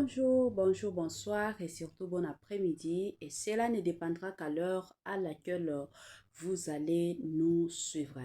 Bonjour, bonjour, bonsoir et surtout bon après-midi. Et cela ne dépendra qu'à l'heure à laquelle vous allez nous suivre.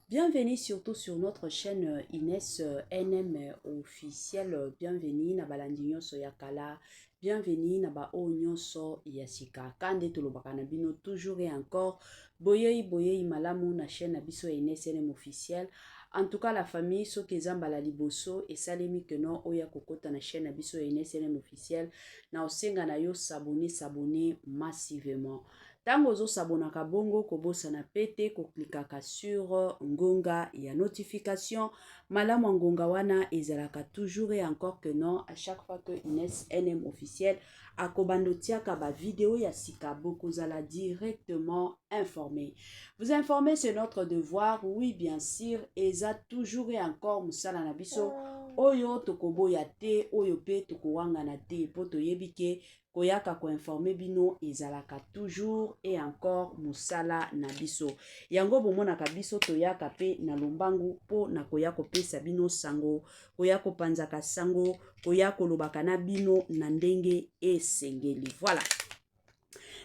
Bienvenue surtout sur notre chaîne Inès NM officielle. Bienvenue na balandi nyonso ya kala. Bienvenue na ba oyo nyonso ya sika. Kande tolobaka na bino toujours et encore boyei boyei malamu na chaîne na biso ya Inès NM officielle. En tout cas la famille, soki eza mbala liboso esalemi que non oya kokota na chaîne na biso ya Inès NM officielle, na osenga na yo s'abonner, s'abonner massivement. Ntango ozosabonaka bongo, kobosana pe te koklikaka sur ngonga ya notification. Malamu ya ngonga wana ezalaka toujours et encore que non à chaque fois que Inès NM officiel akobanda otiaka ba vidéo ya sika, bokozala directement informé. Vous informer, c'est notre devoir, oui bien sûr, eza toujours et encore mosala na biso oyo tokoboya te, oyo mpe tokowangana te, mpo toyebi ke koyaka koinformer bino ezalaka toujours et encore mosala na biso. Yango bomonaka biso toyaka mpe na lombangu mpo na koya kopesa bino sango, koya kopanzaka sango, koya kolobaka na bino na ndenge esengeli. Voilà,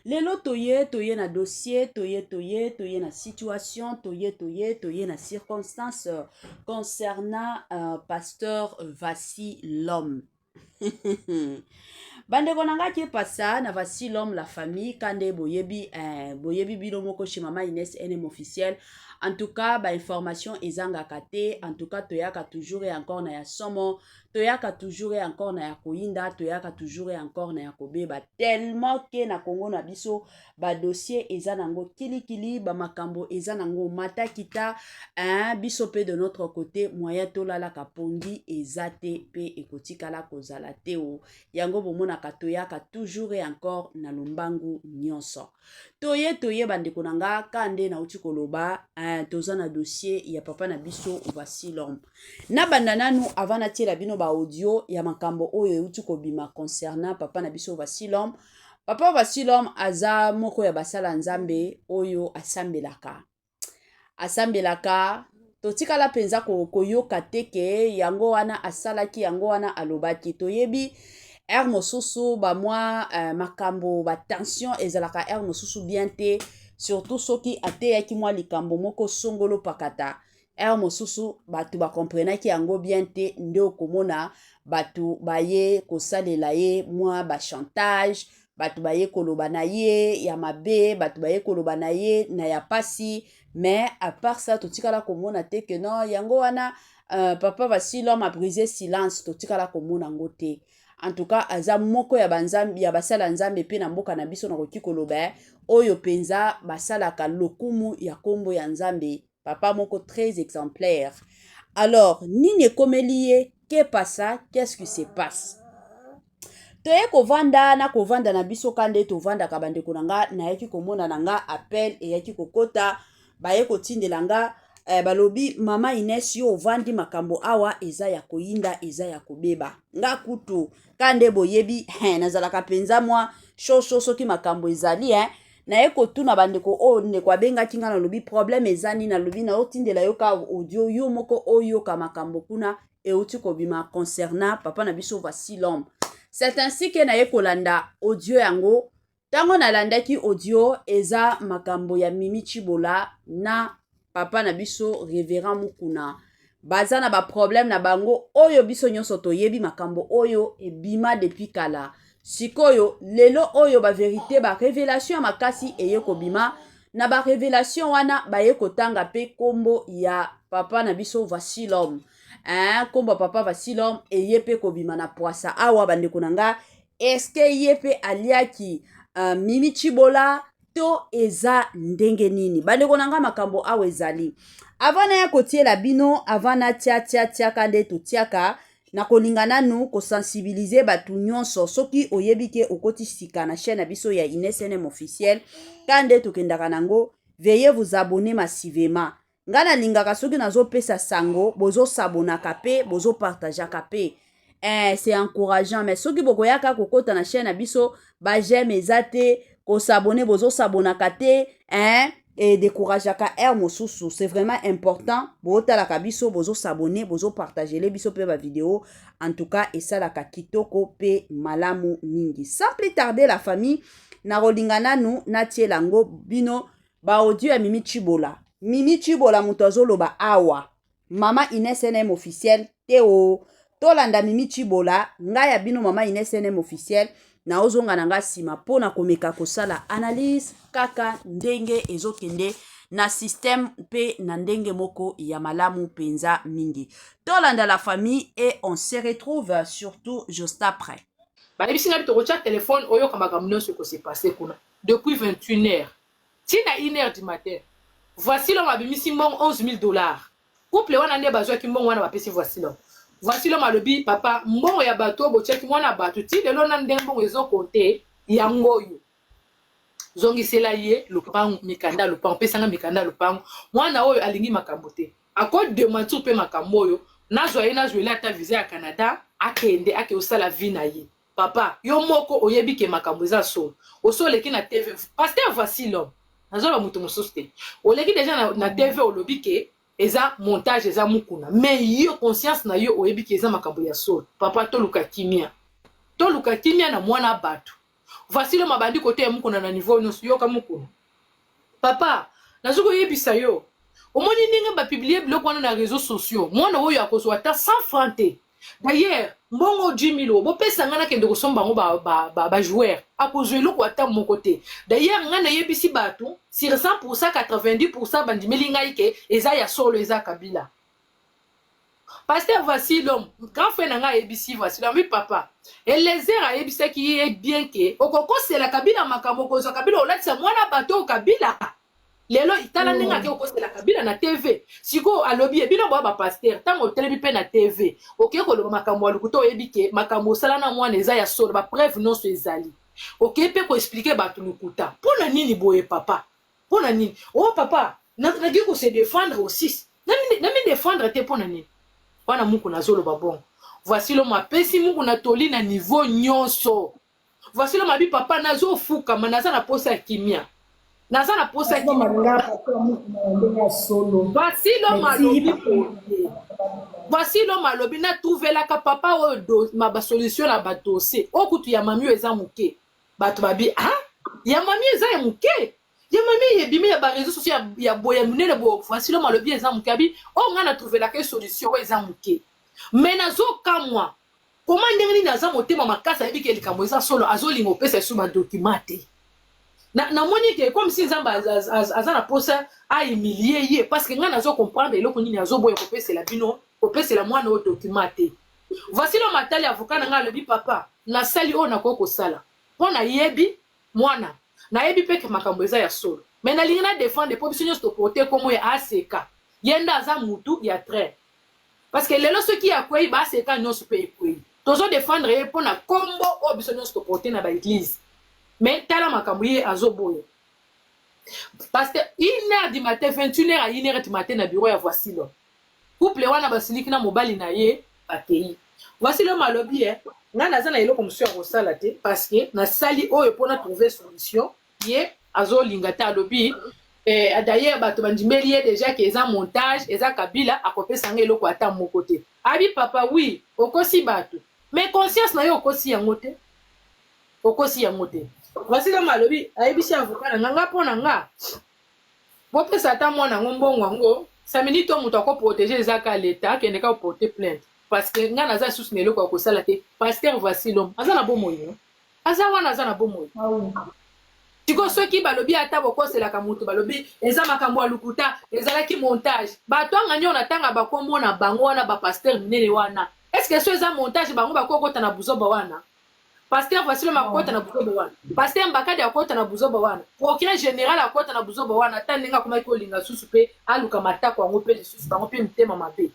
lelo toye na dossier, toye na situation, toye na circonstance concernant pasteur Voici l'homme. Bandeko na ngai, kepasa na Voici l'homme, la famille, kande boyebi, boyebi bino moko chez mama Inès NM officiel. En tout cas bainformation ezangaka te. En tout cas toyaka toujours et encore na ya somo, toyaka toujours et encore na ya koyinda, toyaka toujours et encore na ya kobeba, tellement ke na Kongo na biso badossier eza nango kilikili, bamakambo eza nango matakita, hein. Biso mpe de notre côté, moyen tolalaka pongi eza te, mpe ekotikala kozala te. O yango bomonaka toyaka toujours et encore na lombangu nyonso. Toye, bandeko na nga, ka nde nauti koloba, toza na dossier ya papa na biso Voici l'homme. Nabanda nanu avant natiela bino baaudio ya makambo oyo euti kobima concernant papa na biso Voici l'homme. Papa Voici l'homme aza moko ya basala Nzambe oyo asambelaka, asambelaka. Totikala mpenza koyoka te ke yango wana asalaki, yango wana alobaki. Toyebi heure mosusu bamwa makambo, batension ezalaka heure mosusu bien te, surtout soki ateyaki mwa likambo moko songolo pakata. Heure mosusu bato bakomprenaki yango bien te, nde okomona bato baye kosalela ye mwa bachantage, bato baye koloba na ye ya mabe, bato baye koloba na ye na ya pasi. Mais à part ça, totikala komona te ke non, yango wana papa Voici l'homme a brisé silence. Totikala komona yango te. En tout cas aza moko ya banzambe, ya basala Nzambe mpe na mboka na biso, nakoki koloba, oyo mpenza basalaka lokumu ya nkombo ya Nzambe, papa moko très exemplaire. Alors nini ekomeli ye? Kepasa, qu'est-ce qui se passe? Toye kovanda na kovanda na biso ka nde tovandaka. Bandeko na nga, nayaki komona na nga appel eyaki kokota, baye kotindela nga, balobi: "Mama Ines, yo ovandi, makambo awa eza ya koyinda, eza ya kobeba." Nga kutu ka nde boyebi, nazalaka mpenza mwa shosho soki makambo ezali, naye kotuna bandeko oyo. Ndeko abengaki nga, nalobi: "Problème eza nini?" Nalobi: "Naotindela yo ka audio, yo moko oyoka makambo kuna euti kobima concernant papa na biso Voici l'homme." C'est ainsi ke naye kolanda audio yango. Ntango nalandaki audio, eza makambo ya Mimi Chibola na papa na biso révérend Mukuna. Baza na baproblème na bango oyo biso nyonso toyebi, makambo oyo ebima depuis kala. Sikoyo lelo oyo bavérité, barévélation ya makasi eye kobima. Na barévélation wana, baye kotanga mpe nkombo ya papa na biso Voici l'homme, hein, nkombo ya papa Voici l'homme eye mpe kobima na poisa awa. Bandeko na nga, eske ye mpe aliaki Mimi Chibola to eza ndenge nini? Bandeko na nga, makambo awa ezali. Avant naya kotiela bino, avant natia tia tiaka nde totiaka, nakolinga nanu kosensibiliser bato nyonso. Soki oyebi ke okoti sika na chaîne na biso ya Ines NM officiel, ka nde tokendaka nango, veuillez vous abonner massivement. Ngai nalingaka soki nazopesa sango, bozosabonaka mpe bozopartageaka mpe, c'est encourageant. Mais soki bokoyaka kokɔta na chaîne na biso, baj'aime eza te, kosabonner bozosabonaka te. E décourageaka heure mosusu. C'est vraiment important botalaka biso, bozo s'abonner, bozo partager biso mpe bavideo. En tout cas, esalaka kitoko mpe malamu mingi. Sans plus tarder, la famille, nakolinga nanu natiela yango bino baaudio ya Mimi Chibola. Mimi Chibola moto azoloba awa, Mama Ines NM Officiel te o. Tolanda Mimi Chibola. Ngai ya bino Mama Ines NM Officiel, naozonga na nga nsima mpo na komeka kosala analyse kaka ndenge ezokende na système mpe na ndenge moko ya malamu mpenza mingi. Tolanda, la famille, et on se retrouve surtout juste après. Bayebisi ngai tokotya telefone, oyoka makambo nyonso ekose passer kuna depuis 21 heures ntina 1 heure du matin. Voici l'homme abimisi mbongo 11 000 $. Couple wana nde bazwaki mbongo wana, bapesi Voici l'homme. Voici l'homme alobi: "Papa, mbongo ya bato oyo botiaki mwana bato ti lelo na ndenge mbongo ezokonte yango oyo, zongisela ye lopango, mikanda ya lopango, pesanga mikanda ya lopango." Mwana oyo alingi makambo te, akodémentir mpe makambo oyo. Nazwa ye, nazweli ata visa ya Canada, akende ake osala vie na ye. Papa, yo moko oyebi ke makambo eza solo. Oso oleki na TV, pasteur Voici l'homme, nazoloba moto mosusu te, oleki deja na TV, olobi ke eza montage, eza Mukuna, mais yo conscience na yo oyebi ke eza makambo ya solo. Papa, toluka kimia, toluka kimia na mwana bato. Voici l'homme abandi koteya Mukuna na niveau nyonso. Yoka Mukuna: "Papa, nazoki koyebisa yo, omoni ndenge bapublier biloko wana na réseaux sociaux, mwana oyo akozwa ata 100 franc te. D'ailleurs, mbongo 10 000 bopesa ngai, nakende kosomba bango bajoueur, akozwa eloko ata moko te. D'ailleurs, ngai nayebisi bato, sur 100, 90 bandimeli ngai ke eza ya solo, eza Kabila." Pasteur Voici l'homme, grand frère na ngai, ayebisi Voici l'homme: "Papa Elezer ayebisaki ye bien ke okokosela Kabila makambo, okozwa Kabila, olatisa mwana bato oyo Kabila. Lelo tala ndenge ake kokosela Kabila na TV." Sikoyo alobi ye: "Bino boya bapasteur, ntango otelemi mpe na TV, okoki koloba makambo ya lokuta, oyebi ke makambo osala na mwana eza ya solo, bapreuve nyonso ezali, okei mpe koexpliquer bato lokuta. Mpo na nini boye, papa? Mpo na nini? O papa, naki kose défendre aussi, nami défendre te, mpo na nini?" Wana Mukuna azoloba bongo. Voici l'homme apesi Mukuna toli na niveau nyonso. Voici l'homme abi: "Papa, nazofukama, naza na posa ya kimia, naza na posa ya kimia." Voici l'homme alobi boye, voici l'homme alobi: "Natrouvelaka papa oyo ma basolution na badossier oyo kutu ya mami oyo eza moke." Bato babi: "Ah, ya mami eza ya moke, ya mami ebimi ya baréseau sociaux ya boye ya monene boye." Voici l'homme alobi eza moke, abi oyo ngai natrouvelaka solution oyo eza moke, mais nazokamwa koma ndenge nini aza motema makasi, ayebi ke likambo eza solo, azolinga opesa esu badocument te. Namoni ke comme si Nzambe aza na posa ahumilie ye, parce que ngai nazo comprendre eloko nini azoboya kopesela bino, kopesela mwana oyo document te. Voici l'homme atali avocat na ngai, alobi: "Papa, nasali oyo nakoki kosala mpo nayebi mwana, nayebi mpe ke makambo eza ya solo, mais nalingi na défendre mpo biso nyonso toporte kombo ya aseka. Ye nde aza mutu ya train, parce que lelo soki akwei, baaseka nyonso mpe ekwei. Tozodéfendre ye mpo na kombo oyo biso nyonso toporte na baéglise. Mais tala makambo ye azoboya." Parce que 1 heure du matin, 21 heure à 1 heure du matin, na bureau ya Voici l'homme, couple wana basiliki na mobali na ye, bakei. Voici l'homme alobi: "E ngai naza na eloko mosusu ya kosala te, parce que nasali oyo mpona trouver solution, ye azolinga te." Alobi d'ailleurs bato bandimeli ye déjà ke eza montage, eza Kabila, akopesa nga eloko ata moko te. Abi: "Papa, oui, okosi bato, mais conscience na yo okosi yango te, okosi yango te." Voici l'homme alobi, ayebisi avocat na nga: "Nga, mpo na nga, bopesa ata mwana yango mbongo yango samini to moto akoprotéger, eza ka leta, akende ka koporter plainte, parce que nga naza lisusu na eloko ya kosala te." Pasteur Voici l'homme aza na bomoi, no aza wana, aza na bomoi. Sikoyo soki balobi ata bokoselaka moto, balobi eza makambo ya lokuta, ezalaki montage, bato anga nyonso natanga bakombo na bango wana, bapasteur minene wana, est-ce so eza montage, bango bakokota na buzoba wana? Pasteur Voici l'homme akota na buzoba wana, pasteur Mbakadi akota na buzoba wana, procureur général akota na buzoba wana, ata ndenge akomaki kolinga susu mpe aluka matako yango mpe lisusu bango mpe mitema mabe.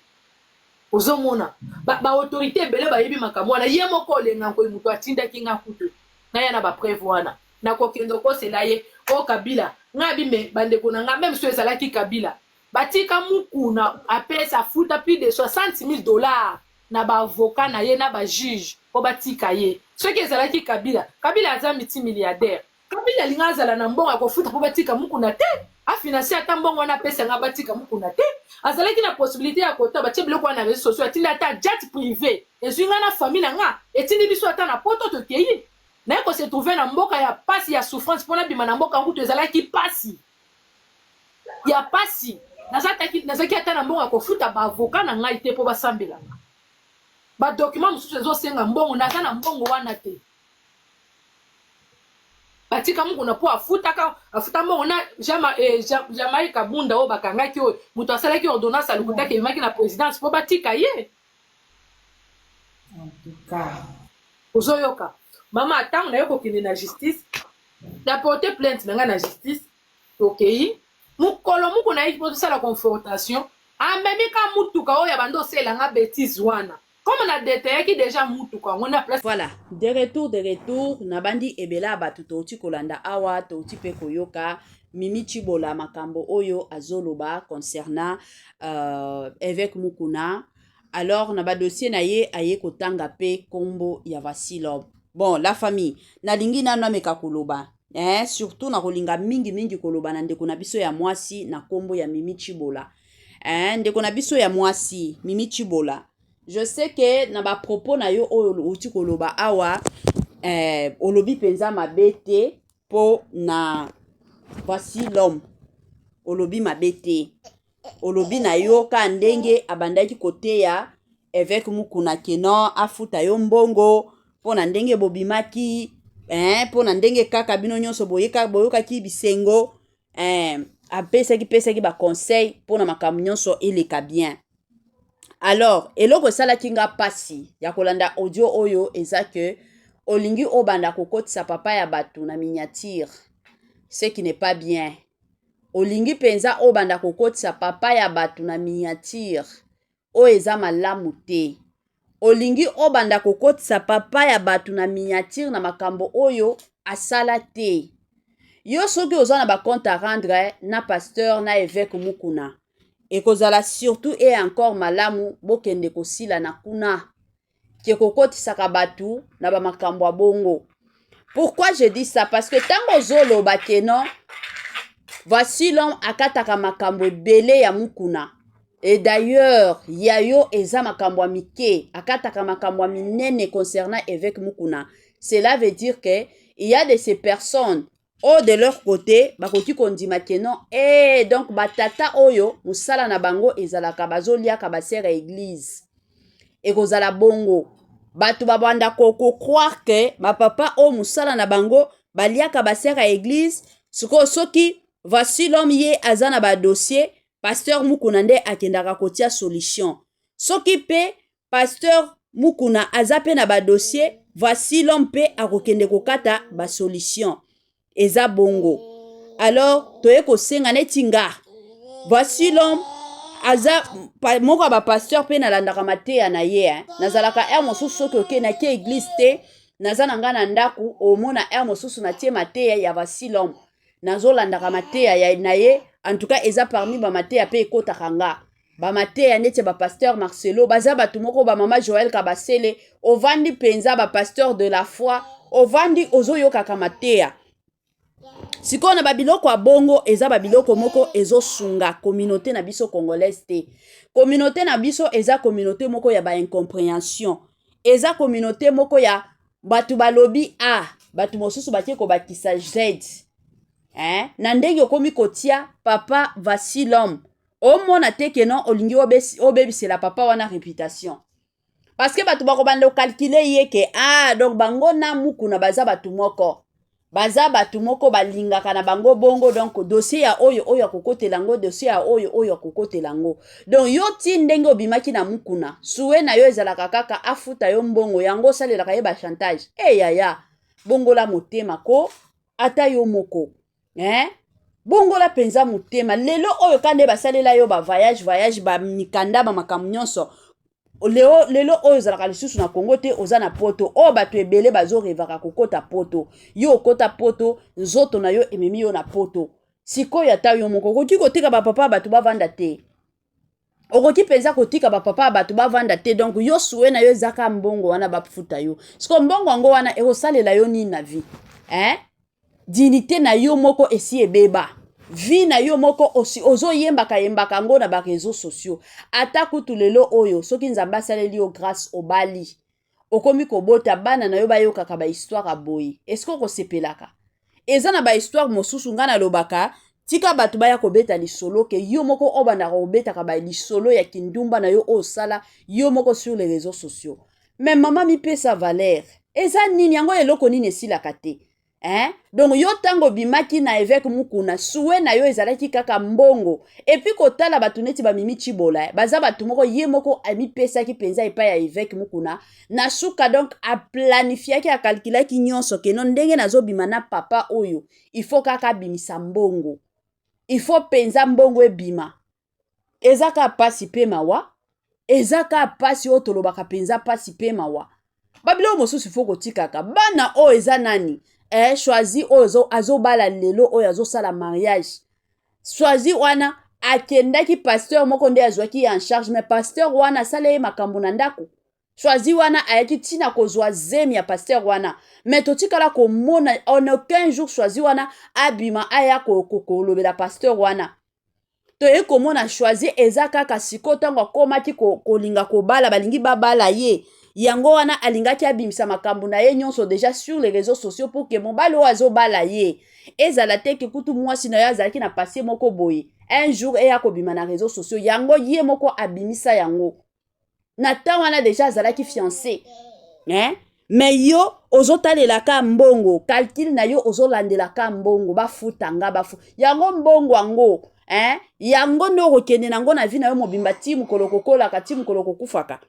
Ozomona baautorité ba ebele bayebi makambo wana. Ye moko olenga nkoi, moto atindaki nga kutu naya na bapreuve wana, nakokende okosela ye o Kabila. Nga bi me bandeko na nga, même so ezalaki Kabila, batika Mukuna apesa, afuta plus de 60 000 $ na baavocat na ye na bajuge mpo batika ye. Soki ezalaki Kabila, Kabila aza multimilliardaire. Kabila alinga azala na mbongo ya kofuta mpo batika Mukuna te. Afinanse ata mbongo wana, apesa nga, batika Mukuna te. Azalaki na possibilité ya kota batie biloko wana na réseaux sociaux, atindi ata jet privé, ezwi nga na famille na nga, etindi biso ata na Poto. Tokei naye kose trouver na mboka ya pasi, ya souffrance. Mpona bima na mboka nkutu ezalaki pasi ya pasi. Nazalaki ata na mbongo ya kofuta baavocat na ngai te mpo basambelanga. Badocument mosusu ezosenga mbongo, naza na mbongo wana te. Batika Mukuna mpo afutaka, afuta mbongo na Jean-Marie Kabunda oyo bakangaki, oyo moto asalaki ordonnance alukutaki, ebimaki na présidence mpo batika ye. En tout cas. Ozoyoka, mama, ntango naye kokende na justice, na porte plainte na ngai na justice, tokei mokolo moko nayeki mpo tosala confrontation, amemi ka mutuka oyo ya bando osalelanga bétise wana. Comme na détaillaki déjà mutuka yango na place. Voilà, de retour, de retour. Nabandi ebele ya bato touti kolanda awa, touti mpe koyoka Mimi Chibola, makambo oyo azoloba concernant évêque Mukuna. Alors na badossier na ye, aye kotanga mpe nkombo ya Vasilov. Bon, la famille, nalingi nano ameka koloba, surtout nakolinga mingimingi koloba na ndeko na biso ya mwasi na nkombo ya Mimi Chibola. Ndeko na biso ya mwasi Mimi Chibola, je sais que na bapropos na yo oyo outi koloba awa, olobi mpenza mabe te mpo na Voici l'homme. Olobi mabe te, olobi na yo ka ndenge abandaki koteya évêque Mukuna que non, afuta yo mbongo mpo na ndenge bobimaki, mpo na ndenge kaka bino nyonso boyokaki bisengo, apesaki pesaki baconseil mpo na makambo nyonso eleka bien. Alors eloko esalaki nga mpasi ya kolanda audio oyo eza ke olingi obanda kokotisa papa ya bato na miniature, ce qui n'est pas bien. Olingi mpenza obanda kokotisa papa ya bato na miniature, oyo eza malamu te. Olingi obanda kokotisa papa ya bato na miniature na makambo oyo asala te. Yo soki oza na bacompte à rendre na pasteur, na évêque Mukuna, ekozala surtout et encore malamu bokende kosila na kuna ke kokotisaka bato na bamakambo ya bongo. Pourquoi je dis ça? Parce que ntango ozoloba que non, Voici l'homme akataka makambo ebele ya Mukuna, et d'ailleurs ya yo eza makambo ya mike, akataka makambo ya minene concernant évêque Mukuna, cela veut dire que il y a de ces personnes oyo de leur côté bakoki kondima que non, donc batata oyo mosala na bango ezalaka bazoliaka basœur ya église. Ekozala bongo, bato babanda kocroire que bapapa oyo mosala na bango baliaka basœur ya église. Sikoyo soki Voici l'homme ye aza na badossier, pasteur Mukuna nde akendaka kotia solution. Soki mpe pasteur Mukuna aza mpe na badossier, Voici l'homme mpe akokende kokata basolution. Eza bongo. Alors toye kosenga neti nga, Voici l'homme aza moko ya bapasteur mpe nalandaka mateya na ye, eh. Nazalaka heure mosusu, soki oke nake église te, naza na ngai na ndako, omona heure mosusu natie mateya ya Voici l'homme, nazolandaka mateya ya na ye. En tout cas eza parmi bamateya mpe ekotaka nga, bamateya neti ya bapasteur Marcelo. Baza bato moko, bamama Joel Kabasele, ovandi mpenza bapasteur de la foi, ovandi ozoyokaka mateya. Sikoyo na babiloko ya bongo, eza babiloko moko ezosunga communauté na biso congolaise te. Communauté na biso eza communauté moko ya baincompréhension, eza communauté moko ya bato balobi a, bato mosusu batie kobakisa z, eh? Na ndenge okomi kotia papa Voici l'homme, omona te que non, olingi obebisela papa wana réputation, parce que bato bakobanda kocalculer ye que ah, donc bango na Mukuna baza bato moko, baza bato moko balingaka na bango bongo. Donc dossier ya oyo, oyo akokotela yango, dossier ya oyo, oyo akokotela yango. Donc yo ti ndenge obimaki na Mukuna, souhait na yo ezalaka kaka afuta yo mbongo, yango osalelaka ye bachantage. E yaya, bongola motema ko, ata yo moko, eh? Bongola mpenza motema. Lelo oyo ka nde basalela yo bavoyage voyage, bamikanda, bamakambo nyonso. Leo lelo oyo ozalaka lisusu na Kongo te, oza na Poto oyo bato ebele bazorêvaka kokota Poto. Yo okota Poto, nzoto na yo ememi yo na Poto. Sikoyo ata yo moko okoki kotika bapapa bato bavanda te? Okoki mpenza kotika bapapa ya bato bavanda te? Donc yo souhait na yo ezaka mbongo wana bafuta yo. Sikoyo mbongo yango wana ekosalela yo nini na vie, eh? Dignité na yo moko esi ebeba. Vie na yo moko osi ozoyembaka yembaka yango na ba réseaux sociaux. Ata kutu lelo oyo soki Nzambe asaleli yo grâce, obali, okomi kobota bana na yo, bayokaka ba histoire ya boye, est-ce okosepelaka? Eza na ba histoire mosusu ngai nalobaka, tika bato baya kobeta lisolo ke yo moko obandaka kobetaka balisolo ya kindumba na yo oyo osala yo moko sur les réseaux sociaux. Mais mama, mipesa valeur. Eza nini yango? Eloko nini esilaka te, hein? Donc yo, ntango obimaki na évêque Mukuna, souhait na yo ezalaki kaka mbongo. Et puis kotala bato neti bamimi Cibola, eh, baza bato moko, ye moko amipesaki mpenza epai ya évêque Mukuna na suka. Donc aplanifiaki, akalkulaki nyonso keno ndenge nazobima na papa oyo, il faut kaka abimisa mbongo, il faut mpenza mbongo ebima. Eza kaka pasi mpe mawa, eza kaka pasi oyo tolobaka mpenza, pasi mpe mawa. Babiloko mosusu faut kotikaka bana oyo. Eza nani, eh, Choisi oyo azobala lelo, oyo azosala mariage. Choisi wana akendaki, pasteur moko nde azwaki ye en charge, mais pasteur wana asala ye makambo na ndako. Choisi wana ayaki ntina kozwa zemi ya pasteur wana, mais totikala komona en aucun jour Choisi wana abima aya kolobela pasteur wana. Toyei komona Choisi eza kaka sikoyo ntango akomaki kolinga kobala, balingi babala ye, yango wana alingaki abimisa makambo na ye nyonso déjà sur les réseaux sociaux pour que mobali oyo azobala ye ezala te ke kutu mwasi na ye azalaki na passé moko boye, un jour eya kobima na réseaux sociaux. Yango ye moko abimisa yango na ntan wana, déjà azalaki fiancé, hein? Mais yo ozotalelaka mbongo, calcul na yo ozolandelaka mbongo, bafuta nga bafu yango mbongo yango, hein? Yango nde okokende nango na vie na yo mobimba ti mokolo kokolaka, ti mokolo kokufaka.